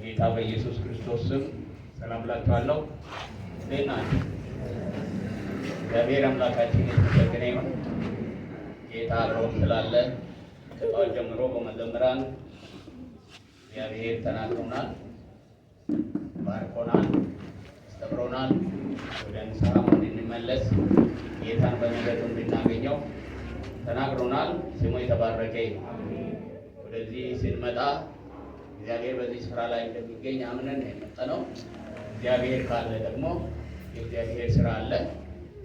በጌታ በኢየሱስ ክርስቶስ ስም ሰላም እላችኋለሁ። እንዴት ናችሁ? እግዚአብሔር አምላካችን የተመሰገነ ይሁን። ጌታ አብሮን ስላለ ከጠዋት ጀምሮ በመዘምራን እግዚአብሔር ተናግሮናል፣ ባርኮናል፣ አስተምሮናል። ወደ ንስሐም እንድንመለስ ጌታን በምሕረቱ እንድናገኘው ተናግሮናል። ስሙ የተባረከ ይሁን። ወደዚህ ስንመጣ እግዚአብሔር በዚህ ስፍራ ላይ እንደሚገኝ አምነን ነው የመጣነው። እግዚአብሔር ካለ ደግሞ የእግዚአብሔር ስራ አለ።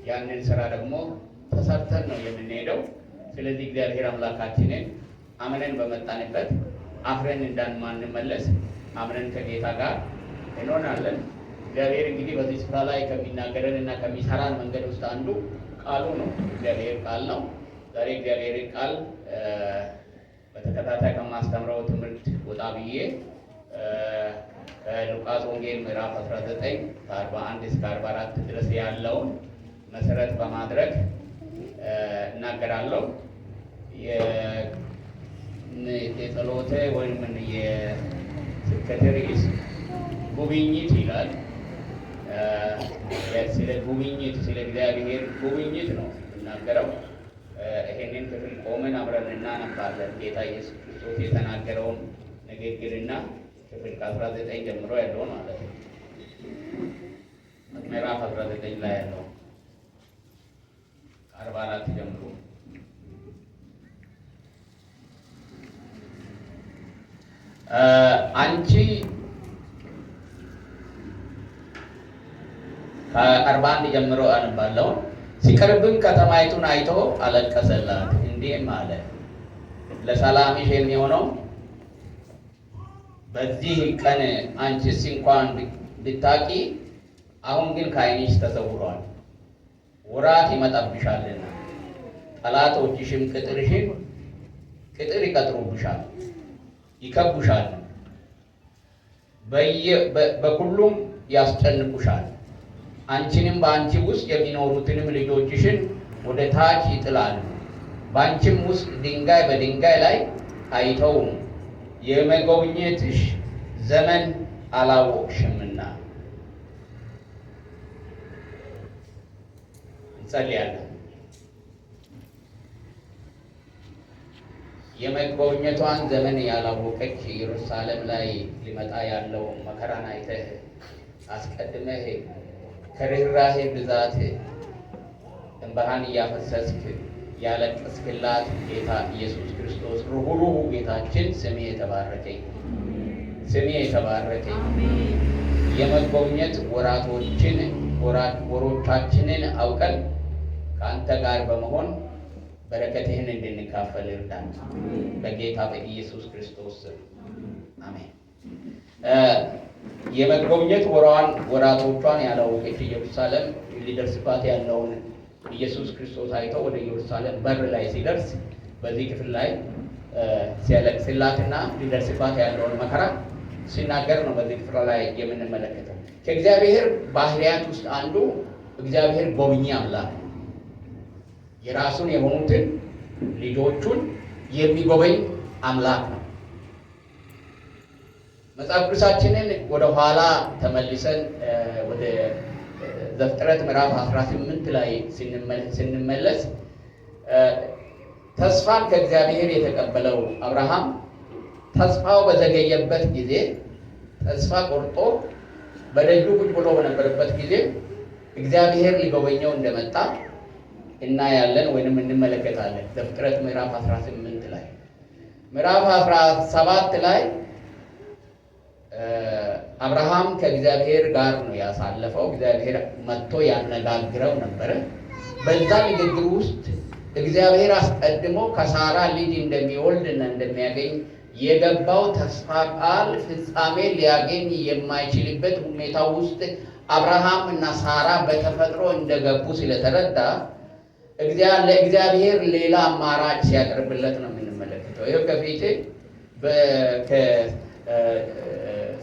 ያንን ስራ ደግሞ ተሰርተን ነው የምንሄደው። ስለዚህ እግዚአብሔር አምላካችንን አምነን በመጣንበት አፍረን እንዳንማንመለስ አምነን ከጌታ ጋር እንሆናለን። እግዚአብሔር እንግዲህ በዚህ ስፍራ ላይ ከሚናገረን እና ከሚሰራን መንገድ ውስጥ አንዱ ቃሉ ነው። እግዚአብሔር ቃል ነው። ዛሬ እግዚአብሔርን ቃል በተከታታይ ከማስተምረው ትምህርት ወጣ ብዬ ከሉቃስ ወንጌል ምዕራፍ 19 ከ41 እስከ 44 ድረስ ያለውን መሰረት በማድረግ እናገራለሁ። የጸሎቴ ወይም የስብከቴ ርዕስ ጉብኝት ይላል። ስለ ጉብኝት፣ ስለ እግዚአብሔር ጉብኝት ነው የምናገረው። ይሄንን ክፍል ቆመን አብረን እናነባለን። ጌታ ኢየሱስ ክርስቶስ የተናገረውን ንግግርና ክፍል ከ19 ጀምሮ ያለውን ማለት ነው። ምዕራፍ 19 ላይ ያለው ከ44 ጀምሮ። አንቺ ከ41 ጀምሮ አነባለሁ። ሲቀርብም ከተማይቱን አይቶ አለቀሰላት፣ እንዲህም አለ፦ ለሰላምሽ የሚሆነው በዚህ ቀን አንቺስ እንኳን ብታቂ፣ አሁን ግን ከዓይንሽ ተሰውሯል። ወራት ይመጣብሻልና ጠላቶችሽም ቅጥርሽን ቅጥር ይቀጥሩብሻል፣ ይከቡሻል፣ በሁሉም ያስጨንቁሻል። አንቺንም በአንቺ ውስጥ የሚኖሩትንም ልጆችሽን ወደ ታች ይጥላሉ። በአንቺም ውስጥ ድንጋይ በድንጋይ ላይ አይተውም፣ የመጎብኘትሽ ዘመን አላወቅሽምና። እንጸልያለን። የመጎብኘቷን ዘመን ያላወቀች ኢየሩሳሌም ላይ ሊመጣ ያለው መከራን አይተህ አስቀድመህ ከርኅራሄ ብዛት እንባህን እያፈሰስክ ያለቀስክላት ጌታ ኢየሱስ ክርስቶስ ርኅሩኅ ጌታችን ስምህ የተባረከ ይሁን። ስምህ የተባረከ ይሁን። የመጎብኘት ወራቶችን ወሮቻችንን አውቀን ከአንተ ጋር በመሆን በረከትህን እንድንካፈል እርዳን። በጌታ በኢየሱስ ክርስቶስ ስም አሜን። የመጎብኘት ወራቶቿን ያላወቀች ኢየሩሳሌም ሊደርስባት ያለውን ኢየሱስ ክርስቶስ አይቶ ወደ ኢየሩሳሌም በር ላይ ሲደርስ በዚህ ክፍል ላይ ሲያለቅስላትና ሊደርስባት ያለውን መከራ ሲናገር ነው በዚህ ክፍል ላይ የምንመለከተው። ከእግዚአብሔር ባህሪያት ውስጥ አንዱ እግዚአብሔር ጎብኚ አምላክ ነው። የራሱን የሆኑትን ልጆቹን የሚጎበኝ አምላክ ነው። መጽሐፍ ቅዱሳችንን ወደ ኋላ ተመልሰን ወደ ዘፍጥረት ምዕራፍ 18 ላይ ስንመለስ ተስፋን ከእግዚአብሔር የተቀበለው አብርሃም ተስፋው በዘገየበት ጊዜ ተስፋ ቆርጦ በደጁ ቁጭ ብሎ በነበረበት ጊዜ እግዚአብሔር ሊጎበኘው እንደመጣ እናያለን ወይንም እንመለከታለን። ዘፍጥረት ምዕራፍ 18 ላይ፣ ምዕራፍ 17 ላይ አብርሃም ከእግዚአብሔር ጋር ነው ያሳለፈው። እግዚአብሔር መጥቶ ያነጋግረው ነበረ። በዛ ንግግር ውስጥ እግዚአብሔር አስቀድሞ ከሳራ ልጅ እንደሚወልድና እንደሚያገኝ የገባው ተስፋ ቃል ፍጻሜ ሊያገኝ የማይችልበት ሁኔታ ውስጥ አብርሃም እና ሳራ በተፈጥሮ እንደገቡ ስለተረዳ ለእግዚአብሔር ሌላ አማራጭ ሲያቀርብለት ነው የምንመለከተው። ይኸው ከፊቴ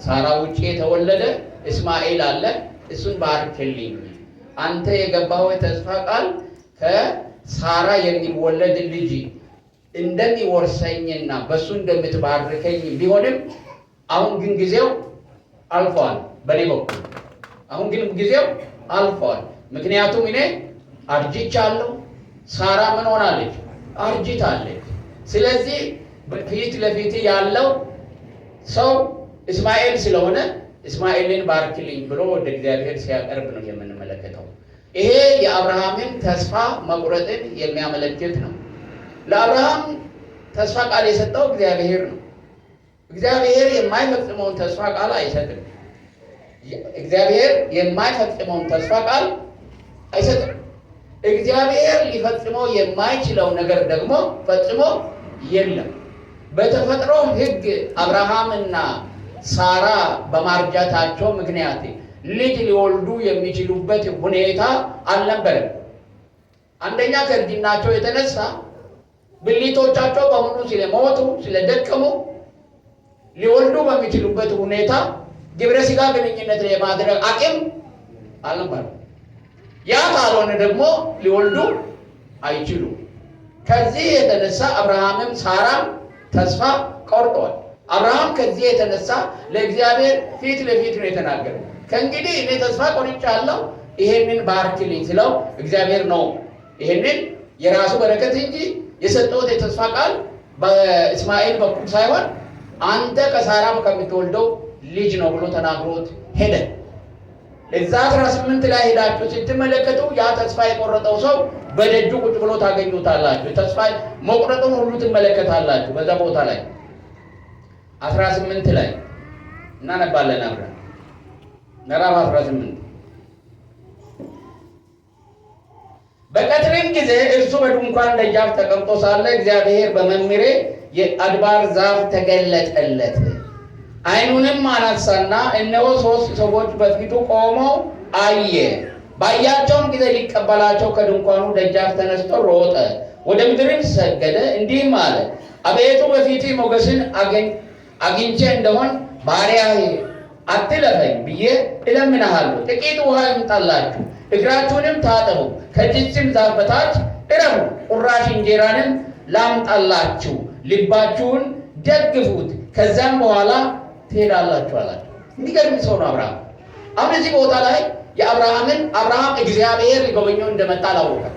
ሳራ ውጭ የተወለደ እስማኤል አለ፣ እሱን ባርክልኝ። አንተ የገባኸው የተስፋ ቃል ከሳራ የሚወለድ ልጅ እንደሚወርሰኝና በሱ እንደምትባርከኝ ቢሆንም አሁን ግን ጊዜው አልፏል በእኔ በኩል። አሁን ግን ጊዜው አልፏል። ምክንያቱም እኔ አርጅቻለሁ፣ ሳራ ምን ሆናለች? አርጅታለች። ስለዚህ ፊት ለፊት ያለው ሰው እስማኤል ስለሆነ እስማኤልን ባርክልኝ ብሎ ወደ እግዚአብሔር ሲያቀርብ ነው የምንመለከተው። ይሄ የአብርሃምን ተስፋ መቁረጥን የሚያመለክት ነው። ለአብርሃም ተስፋ ቃል የሰጠው እግዚአብሔር ነው። እግዚአብሔር የማይፈጽመውን ተስፋ ቃል አይሰጥም። እግዚአብሔር የማይፈጽመውን ተስፋ ቃል አይሰጥም። እግዚአብሔር ሊፈጽመው የማይችለው ነገር ደግሞ ፈጽሞ የለም። በተፈጥሮ ሕግ አብርሃምና ሳራ በማርጀታቸው ምክንያት ልጅ ሊወልዱ የሚችሉበት ሁኔታ አልነበረም። አንደኛ ከእርጅናቸው የተነሳ ብልቶቻቸው በሙሉ ስለሞቱ ስለደከሙ ሊወልዱ በሚችሉበት ሁኔታ ግብረ ሥጋ ግንኙነት የማድረግ አቅም አልነበረም። ያ ካልሆነ ደግሞ ሊወልዱ አይችሉም። ከዚህ የተነሳ አብርሃምም ሳራም ተስፋ ቆርጠዋል። አብርሃም ከዚህ የተነሳ ለእግዚአብሔር ፊት ለፊት ነው የተናገረው። ከእንግዲህ እኔ ተስፋ ቆርጫለሁ፣ ይሄንን ባርክልኝ ስለው እግዚአብሔር ነው ይሄንን የራሱ በረከት እንጂ የሰጠሁት የተስፋ ቃል በእስማኤል በኩል ሳይሆን አንተ ከሳራ ከምትወልደው ልጅ ነው ብሎ ተናግሮት ሄደ። እዛ 18 ላይ ሄዳችሁ ስትመለከቱ ያ ተስፋ የቆረጠው ሰው በደጁ ቁጭ ብሎ ታገኙታላችሁ። ተስፋ መቁረጡን ሁሉ ትመለከታላችሁ። በዛ ቦታ ላይ 18 ላይ እናነባለን አብረን ምዕራፍ 18። በቀትርም ጊዜ እርሱ በድንኳን ደጃፍ ተቀምጦ ሳለ እግዚአብሔር በመምሬ የአድባር ዛፍ ተገለጠለት። ዓይኑንም አነሳና እነሆ ሦስት ሰዎች በፊቱ ቆመው አየ። ባያቸውም ጊዜ ሊቀበላቸው ከድንኳኑ ደጃፍ ተነስቶ ሮጠ፣ ወደ ምድርም ሰገደ፣ እንዲህም አለ፦ አቤቱ በፊትህ ሞገስን አግኝቼ እንደሆን ባሪያህ አትለፈኝ ብዬ እለምንሃለሁ። ጥቂት ውሃ ይምጣላችሁ፣ እግራችሁንም ታጠቡ፣ ከዚችም ዛፍ በታች እረፉ። ቁራሽ እንጀራንም ላምጣላችሁ፣ ልባችሁን ደግፉት፣ ከዚያም በኋላ ትሄዳላችሁ አላቸው። የሚገርም ሰው ነው አብርሃም። አሁን እዚህ ቦታ ላይ የአብርሃምን አብርሃም እግዚአብሔር ሊጎበኘው እንደመጣ አላወቀም።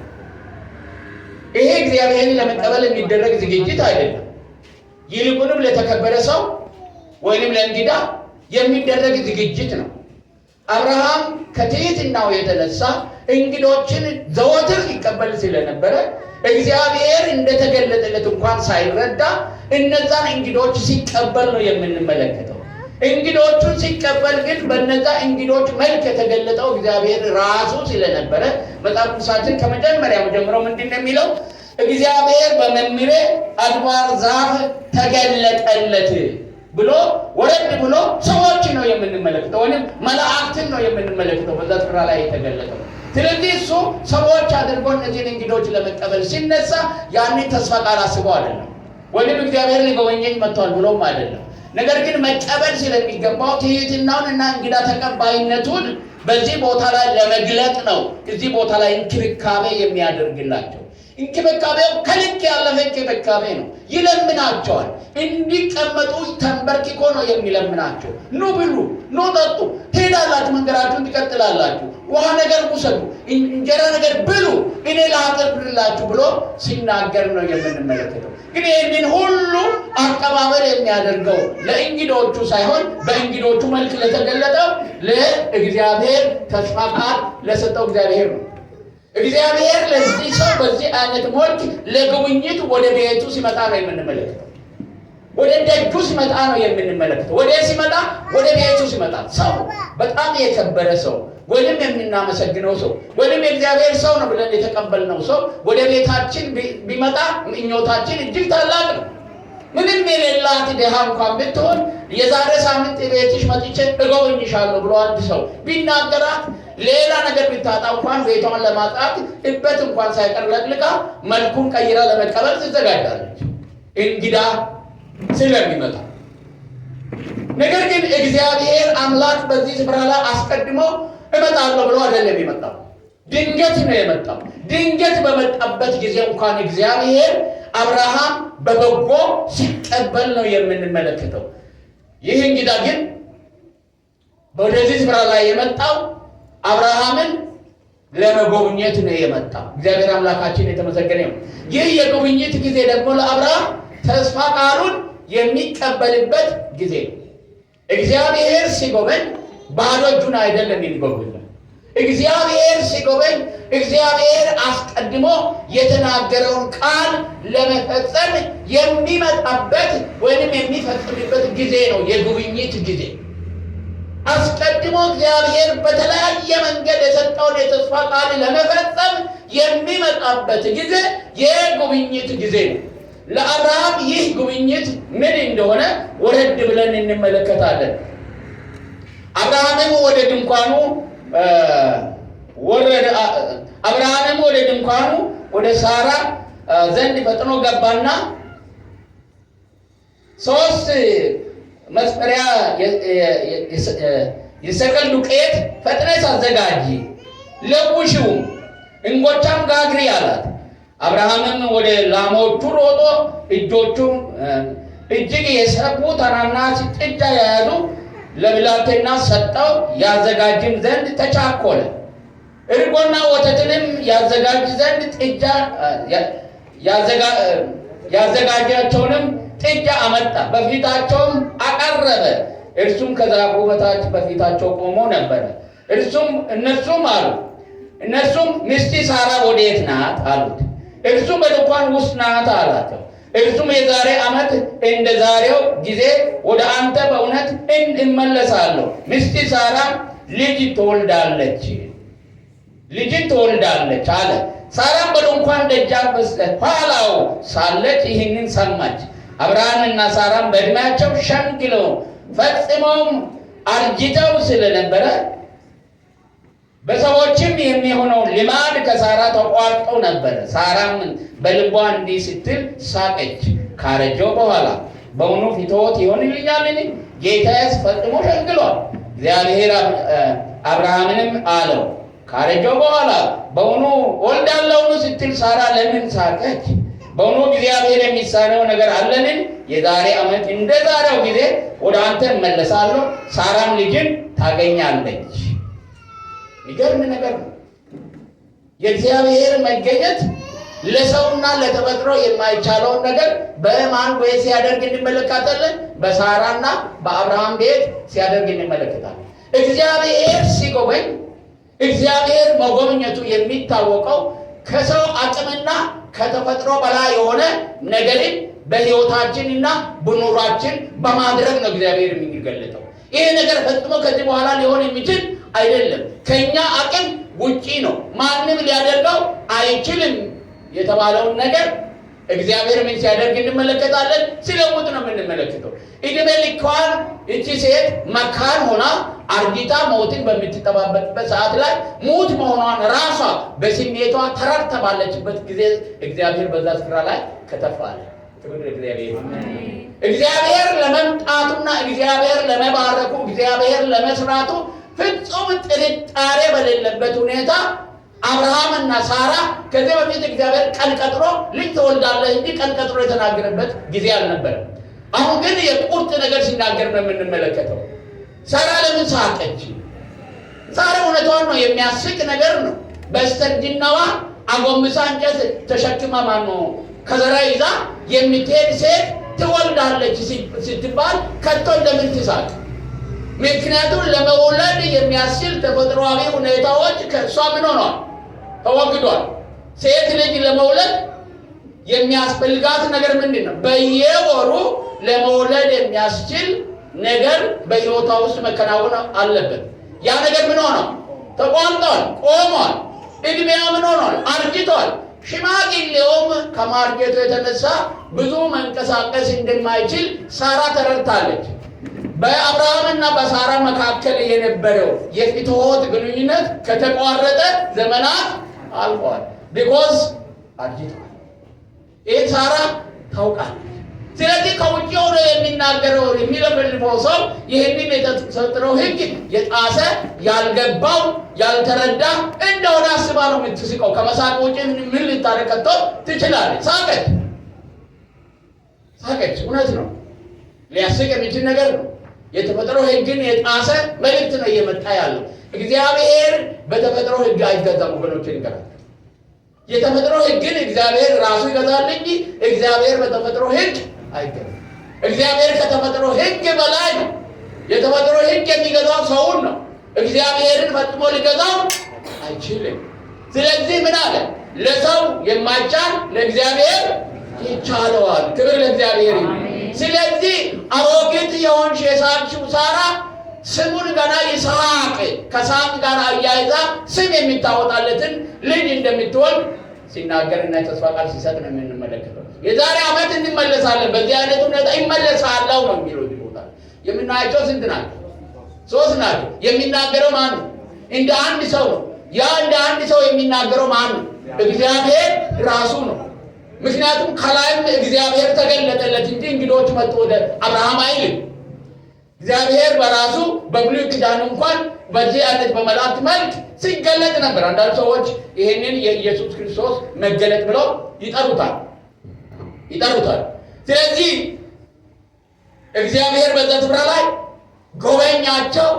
ይሄ እግዚአብሔርን ለመቀበል የሚደረግ ዝግጅት አይደለም። ይልቁንም ለተከበረ ሰው ወይንም ለእንግዳ የሚደረግ ዝግጅት ነው። አብርሃም ከትህትናው የተነሳ እንግዶችን ዘወትር ይቀበል ስለነበረ እግዚአብሔር እንደተገለጠለት እንኳን ሳይረዳ እነዛን እንግዶች ሲቀበል ነው የምንመለከተው። እንግዶቹን ሲቀበል ግን በነዛ እንግዶች መልክ የተገለጠው እግዚአብሔር ራሱ ስለነበረ መጽሐፍ ቅዱሳችን ከመጀመሪያው ጀምሮ ምንድን ነው የሚለው? እግዚአብሔር በመምሬ አድባር ዛፍ ተገለጠለት ብሎ ወረድ ብሎ ሰዎች ነው የምንመለከተው፣ ወይም መላእክትን ነው የምንመለከተው በዛ ስፍራ ላይ የተገለጠው። ስለዚህ እሱ ሰዎች አድርጎ እነዚህን እንግዶች ለመቀበል ሲነሳ ያንን ተስፋ ቃል አስቦ አይደለም፣ ወይም እግዚአብሔር ሊጎበኘኝ መጥቷል ብሎም አይደለም። ነገር ግን መቀበል ስለሚገባው ትህትናውን እና እንግዳ ተቀባይነቱን በዚህ ቦታ ላይ ለመግለጥ ነው እዚህ ቦታ ላይ እንክብካቤ የሚያደርግላቸው። እንክብካቤው ከልክ ያለፈ እንክብካቤ ነው። ይለምናቸዋል። እንዲቀመጡ ተንበርክኮ ነው የሚለምናቸው። ኑ ብሉ፣ ኑ ጠጡ፣ ትሄዳላችሁ፣ መንገዳችሁን ትቀጥላላችሁ፣ ውሃ ነገር ውሰዱ፣ እንጀራ ነገር ብሉ፣ እኔ ላቅርብላችሁ ብሎ ሲናገር ነው የምንመለከተው። ግን ይህንን ሁሉ አቀባበል የሚያደርገው ለእንግዶቹ ሳይሆን በእንግዶቹ መልክ ለተገለጠው ለእግዚአብሔር ተስፋ ቃል ለሰጠው እግዚአብሔር ነው። እግዚአብሔር ለዚህ ሰው በዚህ አይነት መልክ ለጉብኝት ወደ ቤቱ ሲመጣ ነው የምንመለከተው። ወደ ደጁ ሲመጣ ነው የምንመለከተው። ወደ ሲመጣ ወደ ቤቱ ሲመጣ ሰው በጣም የከበረ ሰው ወይም የምናመሰግነው ሰው ወይም የእግዚአብሔር ሰው ነው ብለን የተቀበልነው ሰው ወደ ቤታችን ቢመጣ ምኞታችን እጅግ ታላቅ ነው። ምንም የሌላት ድሃ እንኳን ብትሆን የዛሬ ሳምንት ቤትሽ መጥቼ እጎበኝሻለሁ ብሎ አንድ ሰው ቢናገራት ሌላ ነገር ብታጣ እንኳን ቤቷን ለማጣት እበት እንኳን ሳይቀር ለቅልቃ መልኩን ቀይራ ለመቀበል ትዘጋጃለች፣ እንግዳ ስለሚመጣ። ነገር ግን እግዚአብሔር አምላክ በዚህ ስፍራ ላይ አስቀድሞ እመጣለሁ ብሎ አይደለም የመጣው፣ ድንገት ነው የመጣው። ድንገት በመጣበት ጊዜ እንኳን እግዚአብሔር አብርሃም በበጎ ሲቀበል ነው የምንመለከተው። ይህ እንግዳ ግን ወደዚህ ስፍራ ላይ የመጣው አብርሃምን ለመጎብኘት ነው የመጣው። እግዚአብሔር አምላካችን የተመሰገነ ይሁን። ይህ የጉብኝት ጊዜ ደግሞ ለአብርሃም ተስፋ ቃሉን የሚቀበልበት ጊዜ ነው። እግዚአብሔር ሲጎበኝ ባዶ እጁን አይደለም የሚጎበኘው። እግዚአብሔር ሲጎበኝ እግዚአብሔር አስቀድሞ የተናገረውን ቃል ለመፈጸም የሚመጣበት ወይንም የሚፈጽምበት ጊዜ ነው፣ የጉብኝት ጊዜ። አስቀድሞ እግዚአብሔር በተለያየ መንገድ የሰጠውን የተስፋ ቃል ለመፈጸም የሚመጣበት ጊዜ የጉብኝት ጊዜ ነው። ለአብርሃም ይህ ጉብኝት ምን እንደሆነ ወረድ ብለን እንመለከታለን። አብርሃምም ወደ ድንኳኑ ወረደ። አብርሃምም ወደ ድንኳኑ ወደ ሳራ ዘንድ ፈጥኖ ገባና 3 መስፈሪያ የሰቅል ዱቄት ፈጥነሽ አዘጋጂ፣ ለውሺውም፣ እንጎቻም ጋግሪ አላት። አብርሃምም ወደ ላሞቹ ሮጦ እጆቹ እጅግ የሰቡ ታናናሽ ጥጃ የያዙ ለብላቴና ሰጠው፣ ያዘጋጅም ዘንድ ተቻኮለ። እርጎና ወተትንም ያዘጋጅ ዘንድ ጥጃ ያዘጋጃቸውንም ጥጃ አመጣ፣ በፊታቸውም አቀረበ። እርሱም ከዛፉ በታች በፊታቸው ቆሞ ነበረ። እነርሱም አሉ እነርሱም ሚስትህ ሳራ ወዴት ናት አሉት። እርሱም በድንኳን ውስጥ ናት አላቸው። እርሱም የዛሬ ዓመት እንደ ዛሬው ጊዜ ወደ አንተ በእውነት እመለሳለሁ፣ ሚስትህ ሳራ ልጅ ትወልዳለች ልጅን ትወልዳለች አለ። ሳራም በድንኳን ደጃፍ በስተኋላው ሳለች ይህንን ሰማች። አብርሃምና ሳራም በዕድሜያቸው ሸምግለው ፈጽመውም አርጅተው ስለነበረ በሰዎችም የሚሆነው ልማድ ከሳራ ተቋርጦ ነበር። ሳራም በልቧ እንዲህ ስትል ሳቀች፣ ካረጀው በኋላ በውኑ ፍትወት ይሆንልኛልን? ጌታዬስ ፈጽሞ ሸምግሏል። እግዚአብሔር አብርሃምንም አለው፣ ካረጀው በኋላ በውኑ እወልዳለሁን ስትል ሳራ ለምን ሳቀች? በውኑ እግዚአብሔር የሚሳነው ነገር አለን? የዛሬ ዓመት እንደ ዛሬው ጊዜ ወደ አንተ እመለሳለሁ፣ ሳራም ልጅን ታገኛለች። የሚገርም ነገር ነው። የእግዚአብሔር መገኘት ለሰውና ለተፈጥሮ የማይቻለውን ነገር በማን ቤት ሲያደርግ እንመለከታለን? በሳራና በአብርሃም ቤት ሲያደርግ እንመለከታለን። እግዚአብሔር ሲጎበኝ፣ እግዚአብሔር መጎብኘቱ የሚታወቀው ከሰው አቅምና ከተፈጥሮ በላይ የሆነ ነገርን በሕይወታችንና በኑሯችን በማድረግ ነው እግዚአብሔር የሚገለጠው። ይሄ ነገር ፈጽሞ ከዚህ በኋላ ሊሆን የሚችል አይደለም። ከኛ አቅም ውጪ ነው። ማንም ሊያደርገው አይችልም የተባለውን ነገር እግዚአብሔር ምን ሲያደርግ እንመለከታለን? ሲለውጥ ነው የምንመለከተው። እድሜ ልኳን እቺ ሴት መካን ሆና አርጅታ ሞትን በምትጠባበቅበት ሰዓት ላይ ሙት መሆኗን ራሷ በስሜቷ ተረድታ ባለችበት ጊዜ እግዚአብሔር በዛ ስፍራ ላይ ከተፍ አለ። ክብር ለእግዚአብሔር። እግዚአብሔር ለመምጣቱና እግዚአብሔር ለመባረኩ እግዚአብሔር ለመስራቱ ፍጹም ጥርጣሬ በሌለበት ሁኔታ አብርሃምና ሳራ ከዚህ በፊት እግዚአብሔር ቀን ቀጥሮ ልጅ ትወልዳለህ እንጂ ቀን ቀጥሮ የተናገረበት ጊዜ አልነበረም። አሁን ግን የቁርጥ ነገር ሲናገር ነው የምንመለከተው። ሳራ ለምን ሳቀች? ሳራ እውነቷን ነው፣ የሚያስቅ ነገር ነው። በስተርጅናዋ አጎንብሳ እንጨት ተሸክማ ማነው ከዘራ ይዛ የምትሄድ ሴት ትወልዳለች ስትባል ከቶ እንደምን ትሳቅ? ምክንያቱም ለመውለድ የሚያስችል ተፈጥሯዊ ሁኔታዎች ከእሷ ምን ሆኗል? ተወግዷል። ሴት ልጅ ለመውለድ የሚያስፈልጋት ነገር ምንድን ነው? በየወሩ ለመውለድ የሚያስችል ነገር በሕይወቷ ውስጥ መከናወን አለበት። ያ ነገር ምን ሆኗል? ተቋርጧል፣ ቆሟል። እድሜዋ ምን ሆኗል? አርጅቷል። ሽማግሌውም ከማርጀቱ የተነሳ ብዙ መንቀሳቀስ እንደማይችል ሳራ ተረድታለች። በአብርሃምና በሳራ መካከል የነበረው የፍትወት ግንኙነት ከተቋረጠ ዘመናት አልፈዋል። because አርጅቷል። ይህ ሳራ ታውቃለች። ስለዚህ ከውጭ ሆኖ የሚናገረው የሚለፈልፈው ሰው ይህንን የተሰጠው ሕግ የጣሰ ያልገባው ያልተረዳ እንደሆነ አስባ ነው የምትስቀው። ከመሳቅ ውጭ ምን ልታደርግ ትችላለች? ሳቀች ሳቀች። እውነት ነው፣ ሊያስቅ የሚችል ነገር ነው። የተፈጥሮ ሕግን የጣሰ መልእክት ነው እየመጣ ያለው። እግዚአብሔር በተፈጥሮ ሕግ አይገዛም ወገኖች፣ ይንገራል። የተፈጥሮ ሕግን እግዚአብሔር ራሱ ይገዛል እንጂ እግዚአብሔር በተፈጥሮ ሕግ አይገዛም። እግዚአብሔር ከተፈጥሮ ሕግ በላይ ነው። የተፈጥሮ ሕግ የሚገዛው ሰውን ነው። እግዚአብሔርን ፈጽሞ ሊገዛው አይችልም። ስለዚህ ምን አለ? ለሰው የማይቻል ለእግዚአብሔር ይቻለዋል። ክብር ለእግዚአብሔር ይሁን። ስለዚህ አሮጊት የሆንሽ የሳቅሽው ሳራ ስሙን ገና ይስሐቅ ከሳቅ ጋር አያይዛ ስም የሚታወጣለትን ልጅ እንደምትወልድ ሲናገርና የተስፋ ቃል ሲሰጥ ነው የምንመለከተው። የዛሬ ዓመት እንመለሳለን፣ በዚህ አይነት ሁኔታ ይመለሳለሁ ነው የሚለው። እዚህ ቦታ የምናያቸው ስንት ናቸው? ሶስት ናቸው። የሚናገረው ማን ነው? እንደ አንድ ሰው ነው። ያ እንደ አንድ ሰው የሚናገረው ማን ነው? እግዚአብሔር ራሱ ነው። ምክንያቱም ከላይም እግዚአብሔር ተገለጠለት እንጂ እንግዶች መጡ ወደ አብርሃም አይልም። እግዚአብሔር በራሱ በብሉይ ኪዳን እንኳን በዚህ አይነት በመላእክት መልክ ሲገለጥ ነበር። አንዳንድ ሰዎች ይህንን የኢየሱስ ክርስቶስ መገለጥ ብለው ይጠሩታል። ስለዚህ እግዚአብሔር በዛ ስፍራ ላይ ጎበኛቸው።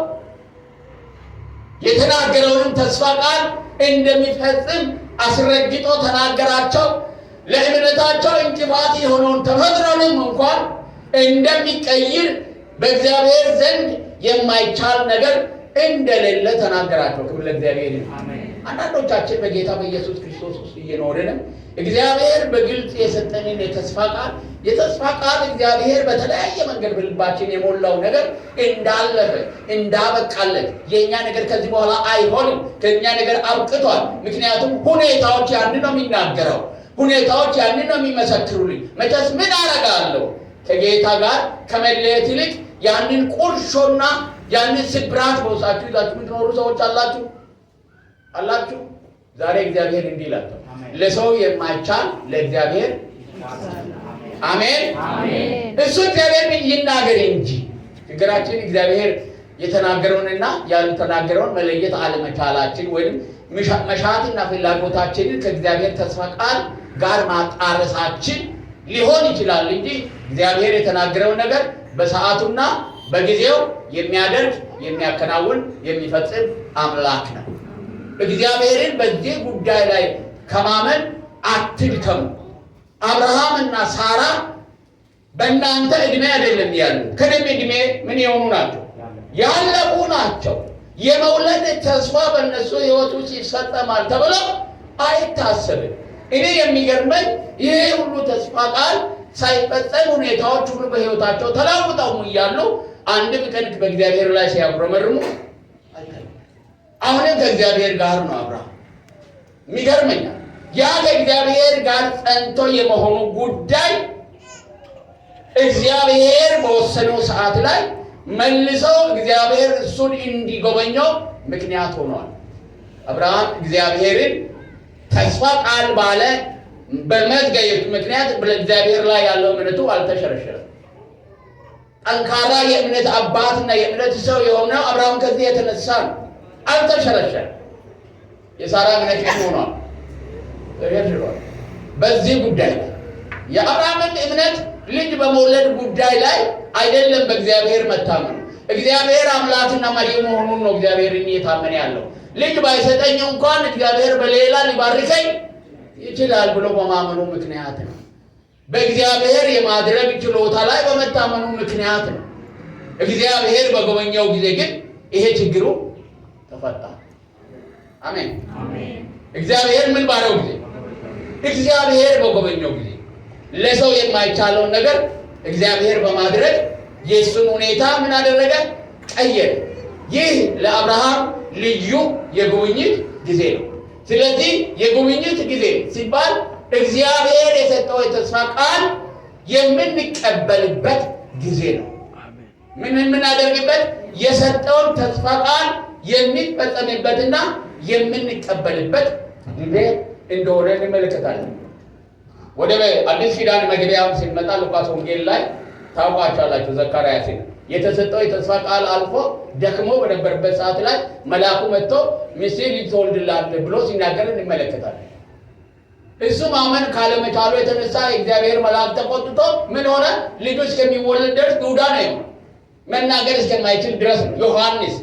የተናገረውንም ተስፋ ቃል እንደሚፈጽም አስረግጦ ተናገራቸው። ለእምነታቸው እንቅፋት የሆነውን ተፈጥሮንም እንኳን እንደሚቀይር በእግዚአብሔር ዘንድ የማይቻል ነገር እንደሌለ ተናገራቸው። ክብር ለእግዚአብሔር ይሁን። አንዳንዶቻችን በጌታ በኢየሱስ ክርስቶስ ውስጥ እየኖርንም እግዚአብሔር በግልጽ የሰጠንን የተስፋ ቃል እግዚአብሔር በተለያየ መንገድ በልባችን የሞላው ነገር እንዳለፈ፣ እንዳበቃለት፣ የእኛ ነገር ከዚህ በኋላ አይሆንም፣ ከእኛ ነገር አብቅቷል። ምክንያቱም ሁኔታዎች ያንን ነው የሚናገረው፣ ሁኔታዎች ያንን ነው የሚመሰክሩልኝ። መቼስ ምን አደርጋለሁ? ከጌታ ጋር ከመለየት ይልቅ ያንን ቁርሾና ያንን ስብራት በውስጣችሁ ይዛችሁ የምትኖሩ ሰዎች አላችሁ አላችሁ። ዛሬ እግዚአብሔር እንዲህ ይላል፣ ለሰው የማይቻል ለእግዚአብሔር። አሜን። እሱ እግዚአብሔር ይናገር እንጂ ችግራችን እግዚአብሔር የተናገረውንና ያልተናገረውን መለየት አለመቻላችን ወይም መሻትና ፍላጎታችንን ከእግዚአብሔር ተስፋ ቃል ጋር ማጣረሳችን ሊሆን ይችላል እንጂ እግዚአብሔር የተናገረውን ነገር በሰዓቱና በጊዜው የሚያደርግ፣ የሚያከናውን፣ የሚፈጽም አምላክ ነው። እግዚአብሔርን በዚህ ጉዳይ ላይ ከማመን አትድከሙ። አብርሃም እና ሳራ በእናንተ እድሜ አይደለም ያሉ፣ ከእኔም እድሜ ምን የሆኑ ናቸው? ያለቁ ናቸው። የመውለድ ተስፋ በእነሱ ሕይወት ውስጥ ይፈጸማል ተብሎ አይታሰብም። እኔ የሚገርመኝ ይሄ ሁሉ ተስፋ ቃል ሳይፈጸም ሁኔታዎች ሁሉ በሕይወታቸው ተለውጠው እያሉ አንድም ቀን በእግዚአብሔር ላይ ሲያጉረመርሙ አይታይም። አሁንም ከእግዚአብሔር ጋር ነው አብርሃም። የሚገርመኛል ያ ከእግዚአብሔር ጋር ጸንቶ የመሆኑ ጉዳይ እግዚአብሔር በወሰነው ሰዓት ላይ መልሰው እግዚአብሔር እሱን እንዲጎበኘው ምክንያት ሆኗል። አብርሃም እግዚአብሔርን ተስፋ ቃል ባለ በመዝገየቱ ምክንያት በእግዚአብሔር ላይ ያለው እምነቱ አልተሸረሸረም። ጠንካራ የእምነት አባትና የእምነት ሰው የሆነው አብርሃም ከዚህ የተነሳ ነው። አልተሸረሸረም። የሳራ እምነት ግን ሆኗል፣ ተሸርሽሯል። በዚህ ጉዳይ ላይ የአብርሃምን እምነት ልጅ በመውለድ ጉዳይ ላይ አይደለም በእግዚአብሔር መታመኑ። እግዚአብሔር አምላክና መሪ መሆኑን ነው እግዚአብሔርን እየታመነ ያለው። ልጅ ባይሰጠኝ እንኳን እግዚአብሔር በሌላ ሊባርከኝ ይችላል ብሎ በማመኑ ምክንያት ነው። በእግዚአብሔር የማድረግ ችሎታ ላይ በመታመኑ ምክንያት ነው። እግዚአብሔር በጎበኘው ጊዜ ግን ይሄ ችግሩ ተፈታ። አሜን። እግዚአብሔር ምን ባለው ጊዜ? እግዚአብሔር በጎበኘው ጊዜ ለሰው የማይቻለውን ነገር እግዚአብሔር በማድረግ የእሱን ሁኔታ ምን አደረገ? ቀየረ። ይህ ለአብርሃም ልዩ የጉብኝት ጊዜ ነው። ስለዚህ የጉብኝት ጊዜ ሲባል እግዚአብሔር የሰጠው የተስፋ ቃል የምንቀበልበት ጊዜ ነው። ምን የምናደርግበት? የሰጠውን ተስፋ ቃል የሚፈጸምበትና የምንቀበልበት ጊዜ እንደሆነ እንመለከታለን። ወደ አዲስ ኪዳን መግቢያም ሲመጣ ሉቃስ ወንጌል ላይ ታውቋቸዋላችሁ። ዘካርያስን የተሰጠው የተስፋ ቃል አልፎ ደክሞ በነበረበት ሰዓት ላይ መልአኩ መጥቶ ሚስትህ ልጅ ትወልድልሃለች ብሎ ሲናገር እንመለከታለን። እሱ ማመን ካለመቻሉ የተነሳ የእግዚአብሔር መልአክ ተቆጥቶ ምን ሆነ? ልጁ እስከሚወለድ ድረስ ዱዳ ነው የሆነው። መናገር እስከማይችል ድረስ ነው። ዮሐንስ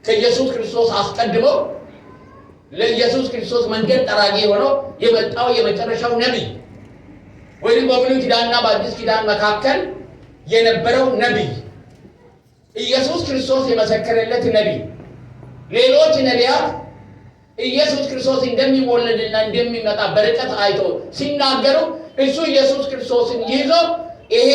ከኢየሱስ ክርስቶስ አስቀድሞ ለኢየሱስ ክርስቶስ መንገድ ጠራጊ ሆኖ የመጣው የመጨረሻው ነቢይ ወይም በብሉይ ኪዳንና በአዲስ ኪዳን መካከል የነበረው ነቢይ፣ ኢየሱስ ክርስቶስ የመሰከረለት ነቢይ፣ ሌሎች ነቢያት ኢየሱስ ክርስቶስ እንደሚወለድና እንደሚመጣ በርቀት አይቶ ሲናገሩ እሱ ኢየሱስ ክርስቶስን ይዞ ይሄ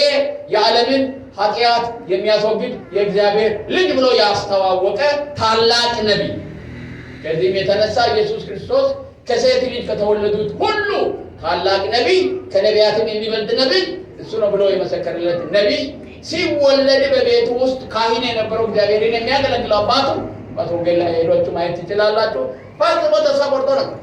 የዓለምን ኃጢአት የሚያስወግድ የእግዚአብሔር ልጅ ብሎ ያስተዋወቀ ታላቅ ነቢይ። ከዚህም የተነሳ ኢየሱስ ክርስቶስ ከሴት ልጅ ከተወለዱት ሁሉ ታላቅ ነቢይ፣ ከነቢያትም የሚበልጥ ነቢይ እሱ ነው ብሎ የመሰከረለት ነቢይ ሲወለድ በቤቱ ውስጥ ካህን የነበረው፣ እግዚአብሔርን የሚያገለግለው አባቱ፣ ሉቃስ ወንጌል ላይ ሄዳችሁ ማየት ትችላላችሁ። ፈጽሞ ተስፋ ቆርጦ ነበር።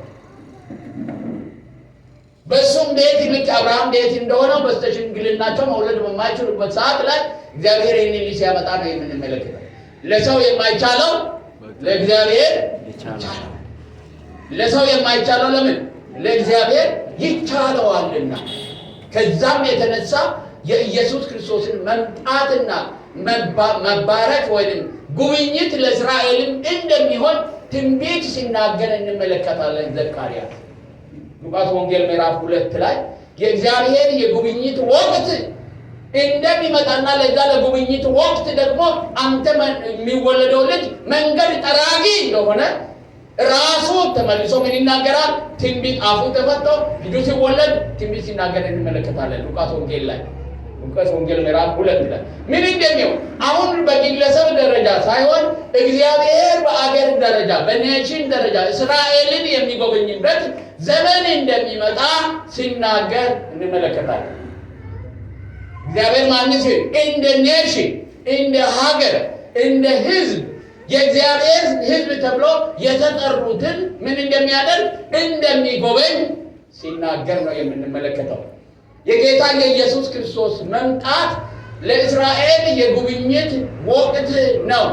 በእሱም ቤት ልክ አብርሃም ቤት እንደሆነው በስተሽምግልናቸው መውለድ በማይችሉበት ሰዓት ላይ እግዚአብሔር ይህንን ልጅ ሲያመጣ ነው የምንመለከተው። ለሰው የማይቻለው ለእግዚአብሔር ይቻላል። ለሰው የማይቻለው ለምን? ለእግዚአብሔር ይቻለዋልና። ከዛም የተነሳ የኢየሱስ ክርስቶስን መምጣትና መባረክ ወይም ጉብኝት ለእስራኤልም እንደሚሆን ትንቢት ሲናገር እንመለከታለን። ዘካርያስ ሉቃስ ወንጌል ምዕራፍ 2 ላይ የእግዚአብሔር የጉብኝት ወቅት እንደሚመጣና ለዛ ለጉብኝት ወቅት ደግሞ አንተ የሚወለደው ልጅ መንገድ ጠራጊ እንደሆነ ራሱ ተመልሶ ምን ይናገራል? ትንቢት አፉ ተፈቶ ልጁ ሲወለድ ትንቢት ሲናገር እንመለከታለን። ሉቃስ ወንጌል ላይ፣ ሉቃስ ወንጌል ምዕራፍ 2 ላይ ምን እንደሚሆን፣ አሁን በግለሰብ ደረጃ ሳይሆን እግዚአብሔር በአገር ደረጃ፣ በ nation ደረጃ እስራኤልን የሚጎበኝበት ዘመን እንደሚመጣ ሲናገር እንመለከታለን። እግዚአብሔር ማን ሲል እንደ nation፣ እንደ ሀገር፣ እንደ ህዝብ የእግዚአብሔር ህዝብ ተብሎ የተጠሩትን ምን እንደሚያደርግ፣ እንደሚጎበኝ ሲናገር ነው የምንመለከተው። የጌታ የኢየሱስ ክርስቶስ መምጣት ለእስራኤል የጉብኝት ወቅት ነው።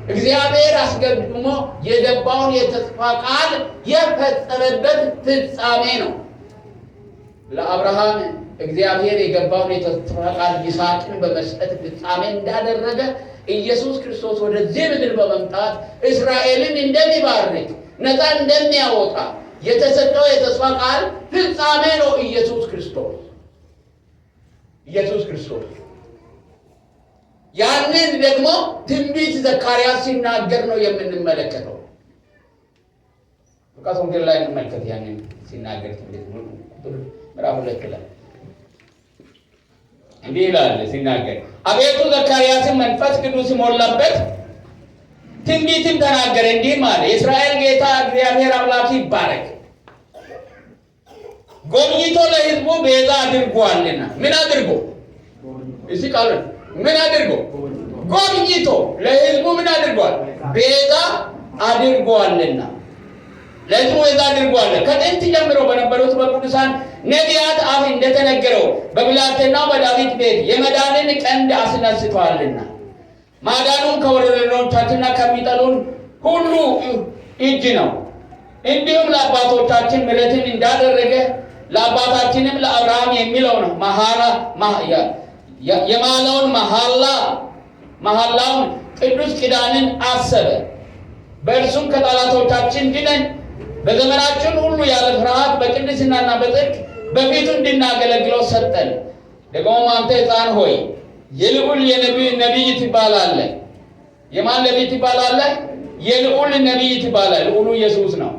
እግዚአብሔር አስቀድሞ የገባውን የተስፋ ቃል የፈጸመበት ፍጻሜ ነው። ለአብርሃም እግዚአብሔር የገባውን የተስፋ ቃል ይስሐቅን በመስጠት ፍጻሜ እንዳደረገ ኢየሱስ ክርስቶስ ወደዚህ ምድር በመምጣት እስራኤልን እንደሚባርክ፣ ነፃ እንደሚያወጣ የተሰጠው የተስፋ ቃል ፍጻሜ ነው ኢየሱስ ክርስቶስ። ኢየሱስ ክርስቶስ ያንን ደግሞ ትንቢት ዘካርያስ ሲናገር ነው የምንመለከተው። ሉቃስ ወንጌል ላይ እንመልከት። ያንን ሲናገር ትንቢት ቁጥር ምዕራፍ 2 ላይ እንዲህ ይላል ሲናገር፣ አቤቱ ዘካርያስን መንፈስ ቅዱስ ሞላበት፣ ትንቢትም ተናገረ፣ እንዲህም አለ፦ የእስራኤል ጌታ እግዚአብሔር አምላክ ይባረክ፣ ጎብኝቶ ለሕዝቡ ቤዛ አድርጓልና። ምን አድርጎ? እስቲ ቃሉን፣ ምን አድርጎ? ጎብኝቶ ለሕዝቡ ምን አድርጓል? ቤዛ አድርጓልና። ለሕዝቡ ቤዛ አድርጓል። ከጥንት ጀምሮ በነበሩት በቅዱሳን ነቢያት አፍ እንደተነገረው በብላቴናው በዳዊት ቤት የመዳንን ቀንድ አስነስቷልና፣ ማዳኑም ከወረሮቻችንና ከሚጠሉን ሁሉ እጅ ነው። እንዲሁም ለአባቶቻችን ምሕረትን እንዳደረገ ለአባታችንም ለአብርሃም የሚለው ነው የማለውን መሐላ መሐላውን ቅዱስ ኪዳንን አሰበ። በእርሱም ከጠላቶቻችን ድነን በዘመናችን ሁሉ ያለ ፍርሃት በቅድስናና በጽድቅ በፊቱ እንድናገለግለው ሰጠን። ደግሞም አንተ ሕፃን ሆይ የልዑል የነቢይ ትባላለህ። የማን ነቢይ ትባላለህ? የልዑል ነቢይ ትባላለህ። ልዑሉ ኢየሱስ ነው።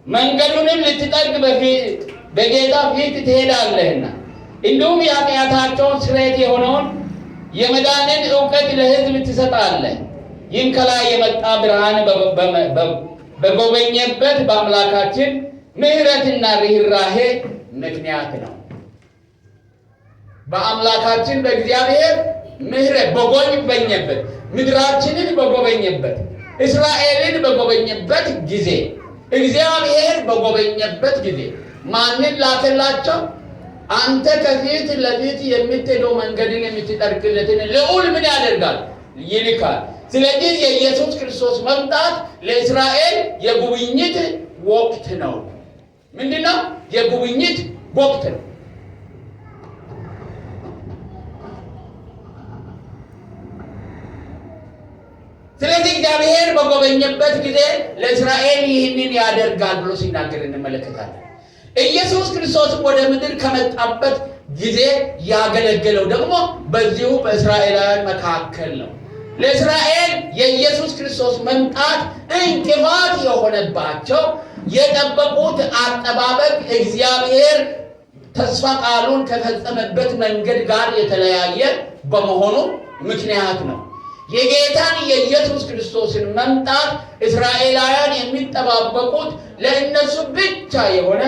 መንገዱንም ልትጠርግ በፊት በጌታ ፊት ትሄዳለህና እንዲሁም የኃጢአታቸውን ስርየት የሆነውን የመዳንን እውቀት ለሕዝብ ትሰጣለህ። ይህም ከላይ የመጣ ብርሃን በጎበኘበት በአምላካችን ምሕረትና ርኅራኄ ምክንያት ነው። በአምላካችን በእግዚአብሔር ምሕረት በጎበኘበት፣ ምድራችንን በጎበኘበት፣ እስራኤልን በጎበኘበት ጊዜ፣ እግዚአብሔር በጎበኘበት ጊዜ ማንን ላከላቸው? አንተ ከፊት ለፊት የምትሄደው መንገድን የምትጠርግለትን ልዑል ምን ያደርጋል? ይልካል። ስለዚህ የኢየሱስ ክርስቶስ መምጣት ለእስራኤል የጉብኝት ወቅት ነው። ምንድን ነው? የጉብኝት ወቅት ነው። ስለዚህ እግዚአብሔር በጎበኘበት ጊዜ ለእስራኤል ይህንን ያደርጋል ብሎ ሲናገር እንመለከታለን። ኢየሱስ ክርስቶስ ወደ ምድር ከመጣበት ጊዜ ያገለገለው ደግሞ በዚሁ በእስራኤላውያን መካከል ነው። ለእስራኤል የኢየሱስ ክርስቶስ መምጣት እንቅፋት የሆነባቸው የጠበቁት አጠባበቅ እግዚአብሔር ተስፋ ቃሉን ከፈጸመበት መንገድ ጋር የተለያየ በመሆኑ ምክንያት ነው። የጌታን የኢየሱስ ክርስቶስን መምጣት እስራኤላውያን የሚጠባበቁት ለእነሱ ብቻ የሆነ፣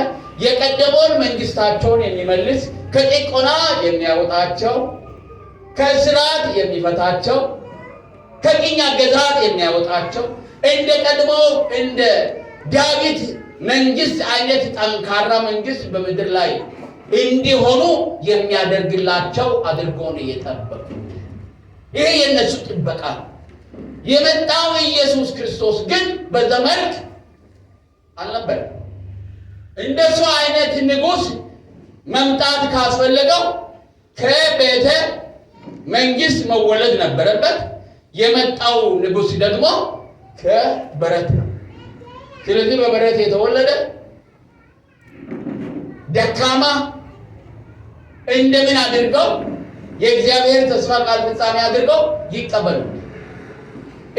የቀደመውን መንግስታቸውን የሚመልስ፣ ከጭቆና የሚያወጣቸው፣ ከእስራት የሚፈታቸው፣ ከቅኝ አገዛዝ የሚያወጣቸው፣ እንደ ቀድሞው እንደ ዳዊት መንግስት አይነት ጠንካራ መንግስት በምድር ላይ እንዲሆኑ የሚያደርግላቸው አድርጎ ነው የጠበቁት። ይሄ የእነሱ ጥበቃ ነው። የመጣው ኢየሱስ ክርስቶስ ግን በዛ መልክ አልነበረም። እንደሱ አይነት ንጉሥ መምጣት ካስፈለገው ከቤተ መንግስት መወለድ ነበረበት። የመጣው ንጉሥ ደግሞ ከበረት ነው። ስለዚህ በበረት የተወለደ ደካማ እንደምን አድርገው የእግዚአብሔር ተስፋ ቃል ፍጻሜ አድርገው ይቀበሉ?